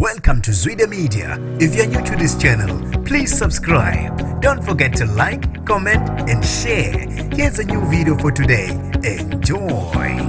Welcome to Zwida Media. If you're new to this channel, please subscribe. Don't forget to like, comment, and share. Here's a new video for today. Enjoy.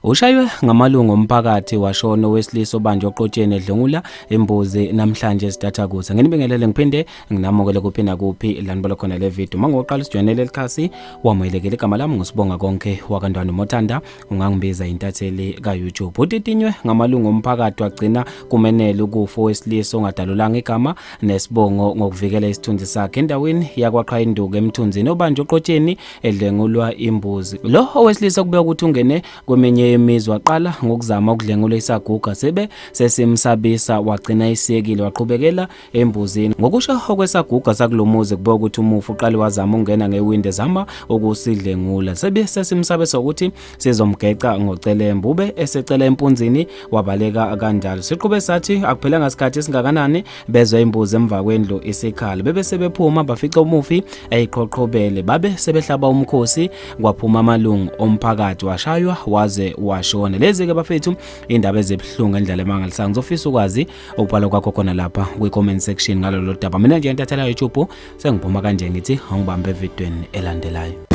Ushaywe ngamalungu omphakathi washona owesilisa obanjwe oqotsheni edlwengula imbuzi namhlanje esidathakusa. Nginibingelele ngiphinde nginamukele kuphi nakuphi la nibona khona le video. Uma ngoqala usijoyinele elikhasi wamukelekile, igama lami ngusibonga konke wakantwana Mothanda, ungangibiza intatheli ka-YouTube. Utitinywe ngamalungu omphakathi wagcina kumenele ukufa owesilisa ongadalulanga igama nesibongo ngokuvikela isithunzi sakhe endaweni yakwaQhayinduku eMthunzini obanjwe oqotsheni edlwengulwa imbuzi. Lo owesilisa kubeka ukuthi ungene kweminye yemizi waqala ngokuzama ukudlengula isaguga sebe sesimsabisa wagcina isiyekile waqhubekela embuzini. Ngokusho okwesaguga sakulomuzi kubeka ukuthi umufi uqale wazama ukungena ngewindi ezama ukusidlengula sebe sesimsabisa ukuthi sizomgeca ngocelembu, ube esecela empunzini wabaleka kanjalo. Siqhube sathi akuphelanga sikhathi esingakanani bezwe imbuzi emva kwendlu isikhala, bebe sebephuma bafica umufi eyiqhoqhobele, babe sebehlaba umkhosi kwaphuma amalungu omphakathi washaywa waze washona. Lezi-ke bafethu indaba ezibuhlungu endlela emangalisayo. Ngizofisa ukwazi ukubhala kwakho khona lapha kwi-comment section ngalolu daba. Mina nje intathela YouTube sengiphuma kanje ngithi angibambe evidweni elandelayo.